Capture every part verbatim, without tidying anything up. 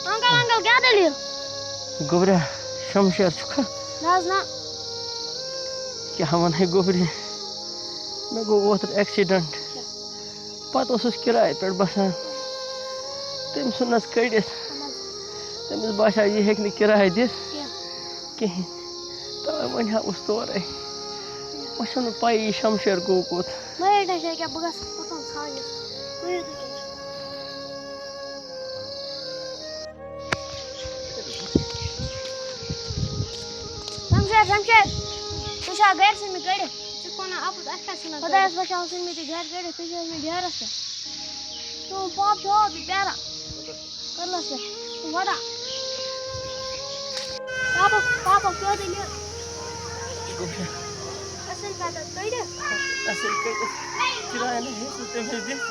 Uncle, uncle, کیٛاہ دٔلیٖل؟ گوٚبرا، شمشیر چھُکھا؟ نہ حظ، نہ۔ کیٛاہ وَنہٕ ہے گوٚبرِ، مےٚ گوٚو اوترٕ ایکسیڈنٹ۔ پَتہٕ اوسُس کِرایہِ پٮ۪ٹھ بَسان، تٔمۍ ژھُننَس کٔڑِتھ۔ اہن حظ۔ تٔمِس باسیٛو، یہِ ہیٚکہِ نہٕ کِراے دِتھ کینٛہہ۔ کِہیٖنۍ۔ تَوَے وۄنۍ ہا اوس تورَے۔ وۄنۍ چھَم نہٕ پَیی، یہِ شمشیر گوٚو کوٚت۔ مہ ہیٚیِو ٹٮ۪نشن، ییٚکیٛاہ بہٕ گژھٕ اوٚتام ژھانٛڈنہِ۔ مہ ہیٚیِو تُہۍ ٹٮ۪نشن۔ شمشیر، شمشیر، تُہۍ چھا گرِ ژھٕنمٕتۍ کٔڑِتھ؟ ژٕ چھُکھ وَنان اَپُز، اَسہِ کَتہِ ژھٕنَن خۄدایَس کٔڑِتھ؟ پَتھ چھِ ژھٕنمٕتۍ یہِ گرِ کٔڑِتھ، تُہۍ چھِو ٲسمٕتۍ ڈیرَس پٮ۪ٹھ۔ چون پاپہٕ چھُ آب یہِ پیاران۔ کٔدلَس پٮ۪ٹھ۔ وَدان۔ پاپا، پاپا، کیٛاہ دٔلیٖل؟ اَصٕل کَتھ حظ کٔڑِتھ۔ اَصٕل کٔڑِتھ۔ کِراے نہٕ ہیٚچ نہٕ تٔمۍ دِتھ۔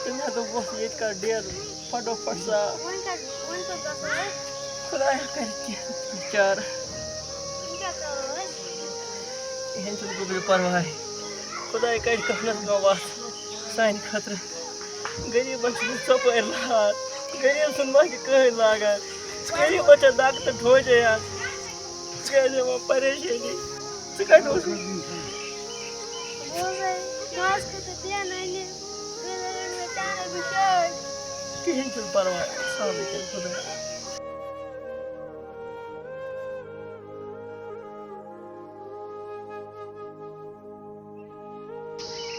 تٔمۍ ہا دوٚپ، وۄتھ ییٚتہِ کَر ڈیرٕ۔ فٹوفٹ سا۔ وۄنۍ کَتہِ، وۄنۍ کوٚت گژھو أسۍ؟ خۄدایا کَرِ کینٛہہ چارٕ۔ وۄنۍ کیٛاہ کَرو أسۍ؟ کِہیٖنۍ چھُنہٕ گوٚبرِ پَرواے۔ خۄداے کَڑِ کَفنَس منٛز وَتھ سانہِ خٲطرٕ۔ غریٖبَن چھُنہٕ ژۄپٲرۍ لاز۔ غریٖب سُنٛد ما چھُ کٕہٕنۍ لاگان۔ غریٖبَس چھےٚ دَگ تہٕ ٹھوجے یَتھ۔ ژٕ کیٛازِ ہٮ۪وان پریشٲنی؟ ژٕ کَتہِ اوسُکھ؟ بہٕ اوسَے ماز خٲطرٕ دِوان اَننہِ، کٔرۍ رٔٹ مےٚ چانَے بہٕ شٲدۍ۔ کِہیٖنۍ چھُنہٕ پَرواے، سہلٕے کَرِ خۄداے۔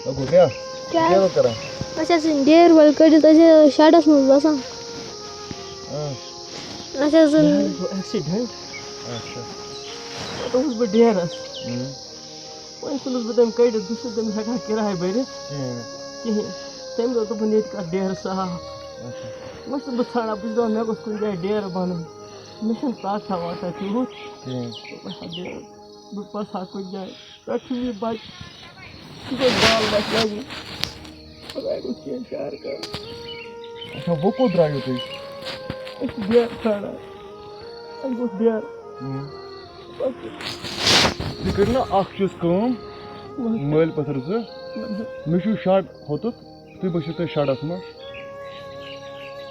گوٚو کیٛاہ؟ کیٛاہ؟ کیٛاہ اوس کران؟ اَسہِ حظ ٲسۍ ڈیر وٲلۍ کٔڑِتھ، أسۍ حظ ٲسۍ شَڈَس منٛز بَسان۔ اۭں۔ اَسہِ حظ یہِ اوٚن حظ گوٚو ایکسیڈنٹ۔ اچھا۔ پَتہٕ اوسُس بہٕ ڈیرَس۔ اۭں۔ وۄنۍ ژھٕنُس بہٕ تٔمۍ کٔڑِتھ، بہٕ چھُس نہٕ تٔمِس ہٮ۪کان کِراے بٔرِتھ۔ کِہیٖنۍ۔ کِہیٖنۍ۔ تٔمۍ دوٚپ، دوٚپُن، ییٚتہِ کَر ڈیر صاف۔ اچھا۔ وۄنۍ چھُس بہٕ ژھانٛڈان، بہٕ چھُس دَپان، مےٚ گوٚژھ کُنہِ جایہِ ڈیر بَنُن۔ مےٚ چھَنہٕ طاقتہ واقتہ تیوٗت۔ کِہیٖنۍ۔ بہٕ ہٮ۪کہٕ ہا ڈیر، بہٕ پَتہٕ ہا کُنہِ جایہِ۔ پٮ۪ٹھٕ چھُ یہِ بَچہٕ، یہِ گوٚو بال بَچہٕ لَگُن۔ خۄداے گوٚژھ کینٛہہ چارٕ کَرُن۔ اچھا، وۄنۍ کوٚت درٛایِو تُہۍ؟ أسۍ چھِ بیرٕ ژھانٛڈان۔ اَسہِ گوٚژھ بیرٕ۔ اۭں۔ پَتہٕ تُہۍ کٔرِو نا اَکھ چیٖز کٲم، وَن سا۔ مٲلۍ پٔتھٕر زٕ، وَن سا۔ مےٚ چھُ شَڈ ہوٚتُتھ، تُہۍ بٔسِو تُہۍ شَڈَس منٛز۔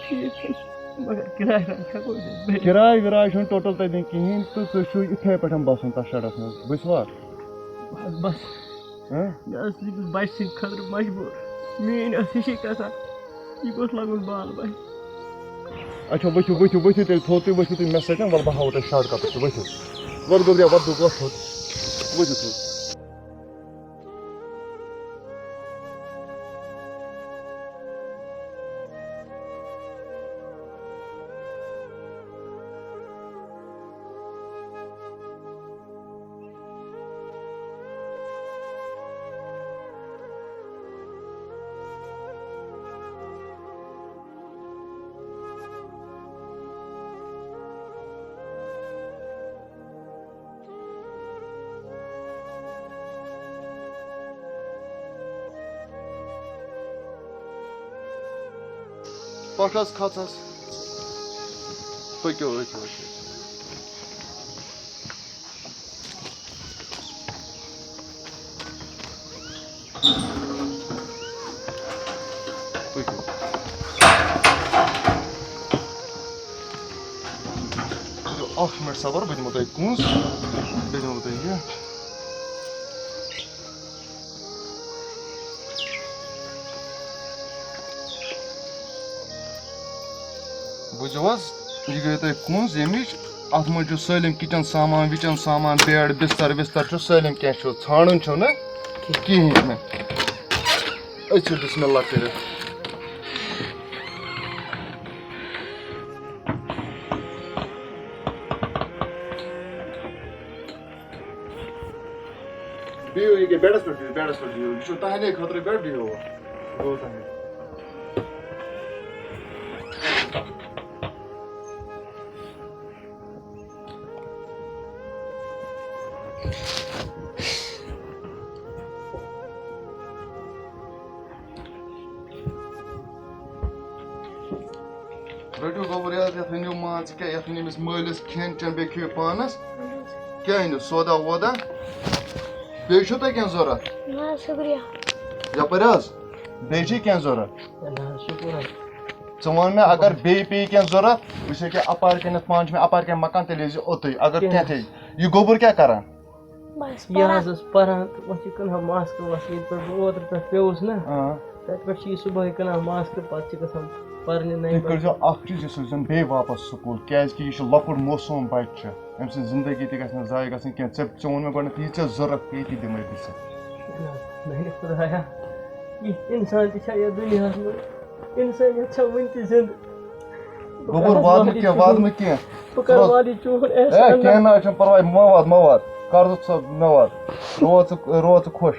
ٹھیٖک حظ چھُ۔ مگر کِراے وِراے ہٮ۪کو أسۍ دِتھ؟ کِراے وِراے چھُنہٕ ٹوٹل تۄہہِ دِنۍ کِہیٖنۍ تہٕ تُہۍ چھِو یِتھَے پٲٹھۍ بَسُن تَتھ شَڈَس منٛز، بوٗزِوا؟ بَس، بَس۔ ہہ؟ مےٚ ٲس أمِس بَچہِ سٕنٛدِ خٲطرٕ مجبوٗر۔ میٛٲنۍ ٲس ہِشی کَتھا، یہِ گوٚژھ لَگُن بال بَچہِ۔ اچھا، ؤتھِو، ؤتھِو، ؤتھِو تیٚلہِ تھوٚد تُہۍ، ؤتھِو تُہۍ مےٚ سۭتۍ، وَلہٕ بہٕ ہاوو تۄہہِ شاٹ کَپَس تہِ، ؤتھِو۔ وَلہٕ گوٚبریا، وَلہٕ وَلہٕ تھوٚد، ؤتھِو تھوٚد۔ پَکھ حظ، کھَس حظ۔ پٔکِو، پٔکِو، پٔکِو۔ پٔکِو۔ کٔرِو اَکھ مِنٹ صبر، بہٕ دِمو تۄہہِ کُنٛز، بیٚیہِ دِمو تۄہہِ یہِ۔ بوٗزِو حظ، یہِ گٔیو تۄہہِ کُنٛز ییٚمِچ۔ اَتھ منٛز چھُ سٲلِم کِچن سامان، وِچن سامان، بیڈ، بِستر وِستر چھُ سٲلِم کینٛہہ چھُ۔ ژھانٛڈُن چھُو نہٕ کِہیٖنۍ نہٕ۔ أژِو بسم اللہ کٔرِتھ۔ بِہِو ییٚکیٛاہ بیڈَس پٮ۪ٹھ، بِہِو بیڈَس پٮ۪ٹھ، بِہِو۔ یہِ چھُو تُہنٛدے خٲطرٕ بیڈ، بِہِو۔ گوٚو تۄہہِ۔ رٔٹِو گوٚبُر یہِ حظ، یَتھ أنِو مان ژٕ کیٛاہ، یَتھ أنِو أمِس مٲلِس کھٮ۪ن چٮ۪ن، بیٚیہِ کھیٚیِو پانَس۔ کیٛاہ أنِو؟ سودا وودا؟ بیٚیہِ چھُو تۄہہِ کینٛہہ ضوٚرَتھ؟ نہ حظ، شُکریہ۔ یَپٲرۍ حظ؟ بیٚیہِ چھِ کینٛہہ ضوٚرَتھ؟ نہ حظ، شُکُر حظ۔ ژٕ وَن مےٚ، اگر بیٚیہِ پیٚیہِ کینٛہہ ضوٚرَتھ، وٕچھ ییٚکیٛاہ اَپارِ کَنٮ۪تھ پانہٕ چھِ مےٚ اَپارِ کَنہِ مکان، تیٚلہِ ٲسۍ زِ اوٚتُے۔ اگر کینٛہہ کینٛہہ تہِ، یہِ گوٚبُر کیٛاہ کَران؟ بَس یہِ پَران۔ حظ ٲس پَران تہٕ وۄنۍ چھِ کٕنان ماسکہٕ واسکہٕ، ییٚتہِ پٮ۪ٹھ بہٕ اوترٕ پٮ۪ٹھ پیوٚوُس نہ، آ۔ تَتہِ پٮ۪ٹھ چھِ یہِ صُبحٲے کٕنان ماسکہٕ، پَتہٕ چھِ گژھان پَرنہِ نَیہِ تُہۍ بَجہِ۔ کٔرۍزیو اَکھ چیٖز، یہِ سوٗززیون بیٚیہِ واپَس سکوٗل، کیٛازِکہِ یہِ چھُ لۄکُٹ معصوٗم بَچہِ چھُ، أمۍ سٕنٛز زِندگی تہِ گژھِ نہٕ ضایع گژھٕنۍ کینٛہہ۔ ژےٚ، ژےٚ ووٚن مےٚ گۄڈٕنٮ۪تھ، یہِ ژےٚ ضوٚرَتھ پیٚیہِ، تی دِمَے بہٕ ژےٚ۔ میٛانہِ خۄدایا، یِتھ اِنسان تہِ چھا یَتھ دُنیاہَس منٛز؟ اِنسٲنیت چھا وُنہِ تہِ زِندٕ؟ بہٕ گوٚبُر، کَرٕ واد نہٕ وادٕ کینٛہہ، واد نہٕ کینٛہہ۔ بہٕ کَرٕ روز-، وادٕ چون احسان۔ اے، کینٛہہ نہ حظ چھُنہٕ پَرواے، مہ واد، مہ واد۔ قرضہٕ ژٕ مہ واد۔ روز ژٕ، روز ژٕ خۄش۔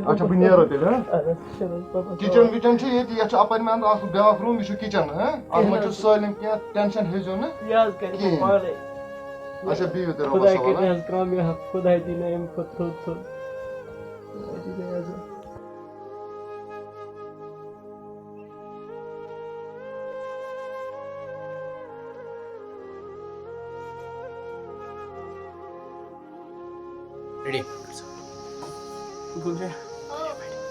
اچھا، بہٕ نیرو تیٚلہِ، ہاں؟ اَدٕ حظ، چلو، بَبَس کِچن وِچن چھُ ییٚتہِ، یَتھ چھُ اَپٲرۍ مےٚ اَندٕ اَکھ بیٛاکھ روٗم، یہِ چھُ کِچن، ہاں؟ اَتھ منٛز چھُ سٲلِم کینٛہہ، ٹٮ۪نشن ہیٚزیو نہٕ۔ یہِ حظ کَرِ بہٕ کِہیٖنۍ۔ پانَے۔ اچھا، بِہِو تیٚلہِ رۄبَس خۄداے حوالہٕ، کَرِ ہاں؟ حظ کامیاب، خۄداے دی نہٕ اَمہِ کھۄتہٕ تھوٚد تھوٚد۔ خۄداے دی نہٕ حظ۔ ریڈی۔ گوٚبریا،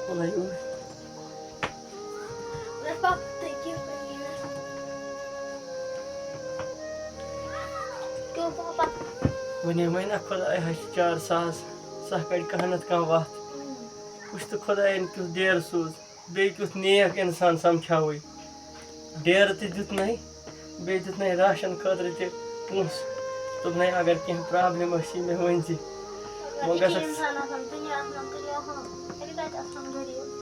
وَلہٕ یور۔ کیوں پاپا؟ وَنے وۄنۍ نہ خۄداے ہا چھِ چار ساس، سۄ کَڑِ کانٛہہ نَتہٕ کانٛہہ وَتھ۔ وٕچھ تہٕ خۄدایَن کیُتھ ڈیرٕ سوٗز۔ بیٚیہِ کیُتھ نیک اِنسان سَمکھیٛاوُے۔ ڈیرٕ تہِ دیُتنَے، بیٚیہِ دیُتنَے راشَن خٲطرٕ تہِ پونٛسہٕ۔ دوٚپنَے، اگر کینٛہہ پرٛابلِم آسی، مےٚ ؤنۍ زِ۔ وۄنۍ گژھکھ اِنسان آسان دُنیاہَس منٛز تُلہِ ہا، تیٚلہِ کَتہِ آسان غریٖب؟